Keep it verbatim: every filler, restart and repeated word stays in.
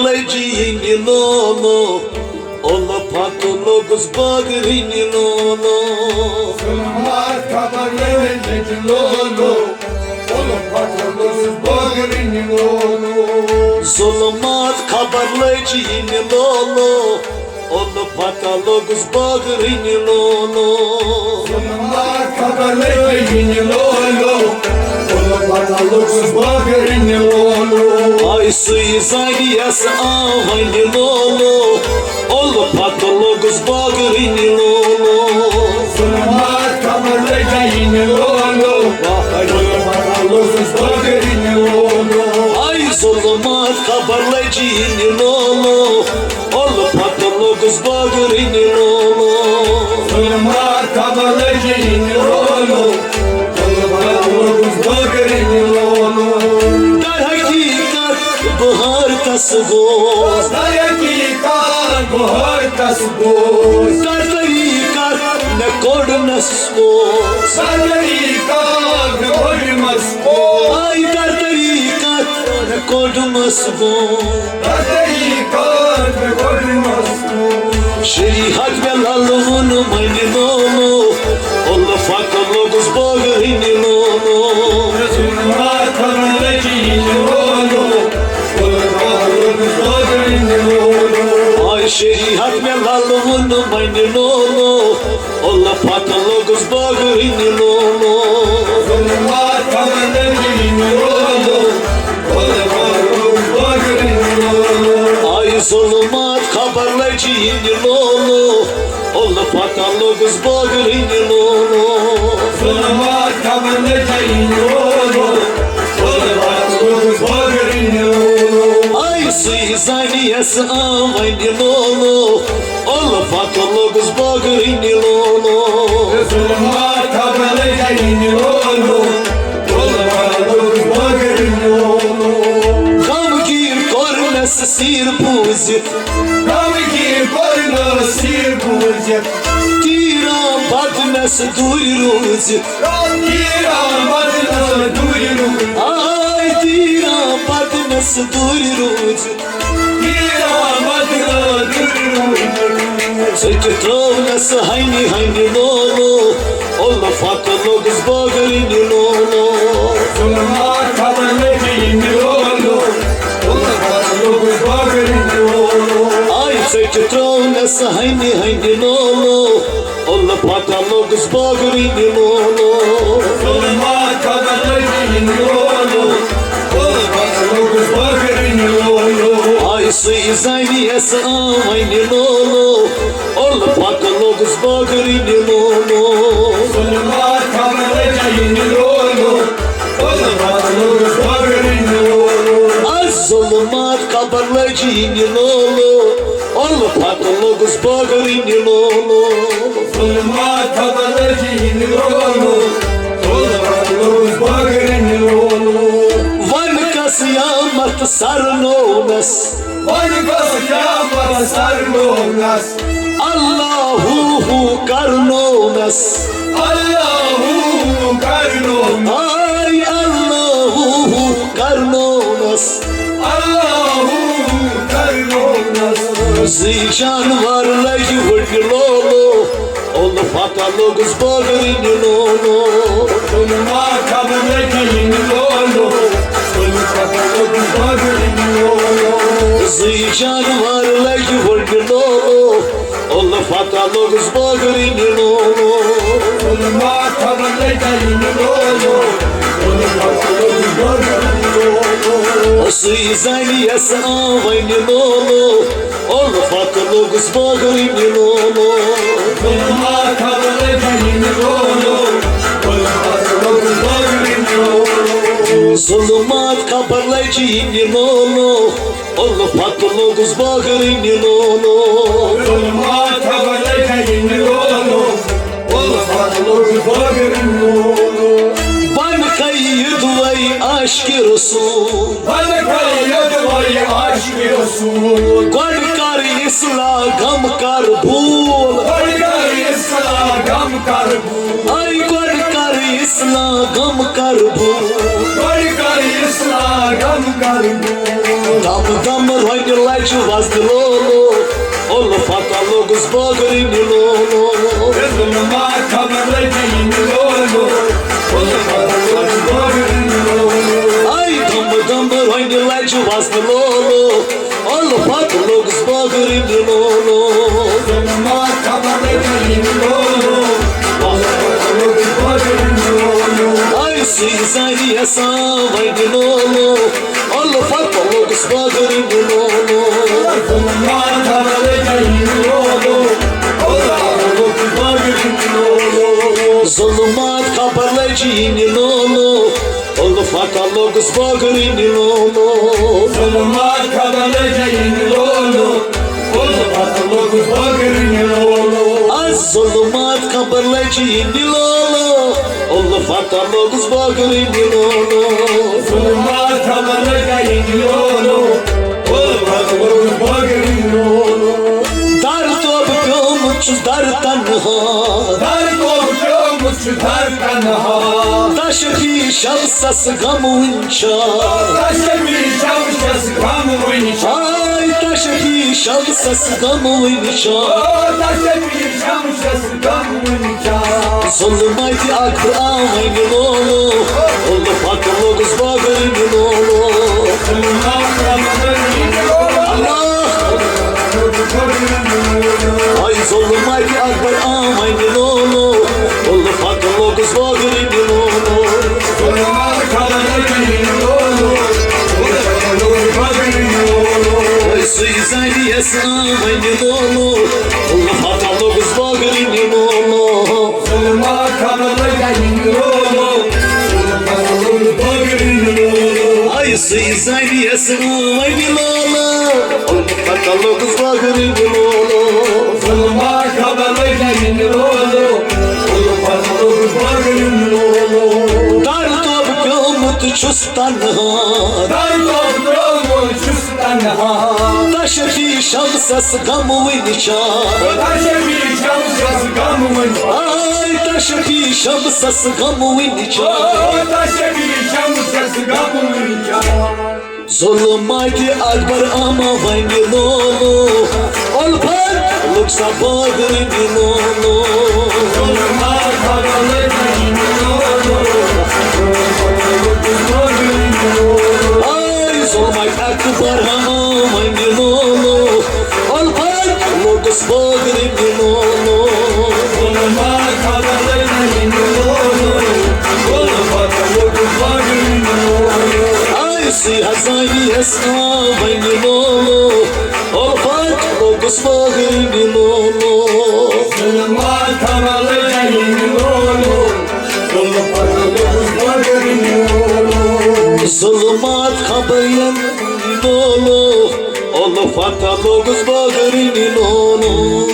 لجہِ یِنہِ لولو، اُلفت لوٚگُس بٲگرِنہِ لولو۔ ظُلمات خبر لجہِ لولو، اُلفت لوٚگُس بٲگرِنہِ لولو۔ ظُلمات خبر لجہِ یِنہِ لولو، اُلفت لوٚگُس بٲگرِنہِ لولو۔ ظُلمات خبر لجہِ یِنہِ لولو، اُلفت لوٚگُس بٲگرِنہِ لولو۔ آے سُے زانہِ یَس آو وۄنہِ لولو، اُلفت لوٚگُس بٲگرِنہِ لولو۔ ظُلمات خبر لجہِ یِنہِ لولو، اُلفت لوٚگُس بٲگرِنہِ لولو۔ آے ظُلمات خبر لجہِ یِنہِ لولو، اُلفت لوٚگُس بٲگرِنہِ لولو۔ ظُلمات خبر لجہِ یِنہِ لولو، اُلفت لوٚگُس بٲگرِنہِ لولو۔ در حقیقت بہارتس گوس۔ در حقیقت بہارتس گوس۔ در طریقت مےٚ کوٚڑنس گوس۔ در طریقت مےٚ کوٚڑنس گوس۔ آے در طریقت مےٚ کوٚڑمس گوس۔ در طریقت مےٚ کوٚڑمس گوس۔ شریعت مےٚ للوُن منہِ لولو، اُلفت لوٚگُس بٲگرِنہِ لولو۔ ظُلمات خبر لجہِ یِنہِ لولو، اُلفت لوٚگُس بٲگرِنہِ لولو۔ آے شریعت مےٚ للوُن منہِ لولو، اُلفت لوٚگُس بٲگرِنہِ لولو۔ ظُلمات خبر لجہِ یِنہِ لولو، اُلفت لوٚگُس بٲگرِنہِ لولو۔ آے ظُلمات خبر لجہِ یِنہِ لولو، اُلفت لوٚگُس بٲگرِنہِ لولو۔ ظُلمات خبر لجہِ یِنہِ لولو، اُلفت لوٚگُس بٲگرِنہِ لولو۔ آے سُے زانہِ یَس آو وۄنہِ لولو، اُلفت لوٚگُس بٲگرِنہِ لولو۔ ظُلمات خبر لجہِ یِنہِ لولو، اُلفت لوٚگُس بٲگرِنہِ لولو۔ غمگیٖن کوٚرنس سیٖر بوٗزِتھ۔ غمگیٖن کوٚرنس سیٖر بوٗزِتھ۔ تیٖرا بدنس دوٗرِ روٗزِتھ۔ تیٖرا بدنس دوٗرِ روٗزِتھ۔ آے تیٖرا بدنس دوٗرِ روٗزِتھ۔ تیٖرا بدنس دوٗرِ روٗزِتھ۔ ژٔٹِتھ ترٛوونس ہنہِ ہنہِ لولو، اُلفت لوٚگُس بٲگرِنہِ لولو۔ ظُلمات خبر لجہِ یِنہِ لولو، اُلفت لوٚگُس بٲگرِنہِ لولو۔ آے ژٔٹِتھ ترٛوونس ہنہِ ہنہِ لولو، اُلفت لوٚگُس بٲگرِنہِ لولو۔ ظُلمات خبر لجہِ یِنہِ لولو، اُلفت لوٚگُس بٲگرِنہِ لولو۔ آے سُے زانہِ یَس آو وۄنہِ لولو، اُلفت لوٚگُس بٲگرِنہِ لولو۔ ظُلمات خبر لجہِ یِنہِ لولو، اُلفت لوٚگُس بٲگرِنہِ لولو۔ آے ظُلمات خبر لجہِ یِنہِ لولو، اُلفت لوٚگُس بٲگرِنہِ لولو۔ ظُلمات خبر لجہِ یِنہِ لولو، اُلفت لوٚگُس بٲگرِنہِ لولو۔ وَن کَس یامَتھ سَرنوونَس۔ وَن کَس یامَتھ سَرنوونَس۔ اللہ ہو کرنوونَس۔ اللہ ہو کرنوونَس۔ آے اللہ ہو کرنوونَس۔ اللہ ہو کرنوونَس۔ زٕے جانور لگہِ وٕنہِ لولو، اُلفت لوٚگُس بٲگرِنہِ لولو۔ ظُلمات خبر لجہِ یِنہِ لولو، اُلفت لوٚگُس بٲگرِنہِ لولو۔ زٕے جانور لگہِ وٕنہِ لولو، اُلفت لوٚگُس بٲگرِنہِ لولو۔ ظُلمات خبر لجہِ یِنہِ لولو، اُلفت لوٚگُس بٲگرِنہِ لولو۔ سُے زانہِ یَس آو وۄنۍ لولو، اُلفت لوٚگُس بٲگرِنہِ لولو۔ ظُلمات خبر لجہِ یِنہِ لولو، اُلفت لوٚگُس بٲگرِنہِ لولو۔ ظُلمات خبر لجہِ یِنہِ لولو، اُلفت لوٚگُس بٲگرِنہِ لولو۔ ظُلمات خبر لجہِ یِنہِ لولو، اُلفت لوٚگُس بٲگرِنہِ لولو۔ بۄنہٕ کَنہِ یوٚدوَے عاشقِ رسول۔ بۄنہٕ کَنہِ یوٚدوَے عاشقِ رسول۔ گۄڈٕ کر اصلاح غم کر بھول۔ گۄڈٕ کر اصلاح غم کر بھول۔ اے گۄڈٕ کر اصلاح غم کر بھول۔ گۄڈٕ کر اصلاح غم کر دوٗر۔ دم دم رۄنہِ لجہِ وزنہِ لولو، الفت لوٚگُس بٲگرِنہِ لولو۔ ظلمات خبر لگہِ یِنہِ لولو، الفت لوٚگُس بٲگرِنہِ لولو۔ آے دم دم رۄنہِ لجہِ وزنہِ لولو، الفت لوٚگُس بٲگرِنہِ لولو۔ ظلمات خبر لگہِ یِنہِ لولو، الفت لوٚگُس بٲگرِنہِ لولو۔ آے سُے زانہِ یَسان وۄنۍ لولو، الفت لوٚگُس بٲگرِنہِ لولو۔ ظلمات خبر لگہِ یِنہِ لولو، الفت لوٚگُس بٲگرِنہِ لولو۔ ظلمات خبر لگہِ یِنہِ لولو، الفت لوٚگُس بٲگرِنہِ لولو۔ ظلمات خبر لگہِ یِنہِ لولو، الفت لوٚگُس بٲگرِنہِ لولو۔ آ ظلمات خبر لگہِ یِنہِ لولو، الفت لوٚگُس بٲگرِنہِ لولو۔ ظلمات خبر لگہِ یِنہِ لولو، الفت لوٚگُس بٲگرِنہِ لولو۔ در توبہٕ پیومُت چھُس در تنہا۔ در توبہٕ پیومُت چھُس در تنہا۔ تشفی شمسس غم وُنہِ چھا؟ تشفی شمسس غم وُنہِ چھا؟ آے تشفی شمسس غم وُنہِ چھا؟ تشفی شمسس غم وُنہِ چھا؟ ظلمت اکبر آو وۄنۍ لولو، الفت لوٚگُس بٲگرِنہِ لولو۔ ظلمت اکبر یِنہِ لولو۔ اللہ۔ لوٚگُس بٲگرِنہِ لولو۔ آے ظلمت اکبر آو وۄنۍ لولو، الفت لوٚگُس بٲگرِنہِ لولو۔ ظلمت خبر لگہِ یِنہِ لولو، الفت لوٚگُس بٲگرِنہِ لولو۔ آے سُے زانہِ یَسان وۄنۍ لولو، الفت لوٚگُس بٲگرِنہِ لولو۔ ظلمات خبر لگہِ یِنہِ لولو، الفت لوٚگُس بٲگرِنہِ لولو۔ آے سُے زانہِ یَسان وۄنۍ لولو، الفت لوٚگُس بٲگرِنہِ لولو۔ ظلمات خبر لگہِ یِنہِ لولو، الفت لوٚگُس بٲگرِنہِ لولو۔ در توبہٕ پیومُت چھُس تنہا۔ در توبہٕ پیومُت چھُس تنہا۔ تشفی شمسس غم وُنہِ چھا؟ تشفی شمسس غم وُنہِ۔ آے تشفی شمسس غم وُنہِ چھا؟ تشفی شمسس غم وُنہِ چھا؟ ظلمت اکبر آما وۄنۍ لولو، الفت لوٚگ سا بٲگرِنہِ لولو۔ ظلمت اکبر لوٚگ سا بٲگرِنہِ لولو۔ آے ظلمت اکبر آما وۄنۍ لولو، الفت لوٚگُس بٲگرِنہِ لولو۔ ظلمت اکبر لوٚگ سا بٲگرِنہِ لولو۔ آے سُے حظ زانہِ یَسان وۄنۍ لولو، الفت لوٚگُس بٲگرِنہِ لولو۔ ظلمت خبر لگہِ یِنہِ لولو، الفت لوٚگُس بٲگرِنہِ لولو۔ ظلمت خبر یِنہِ لولو، الفت لوٚگُس بٲگرِنہِ لولو۔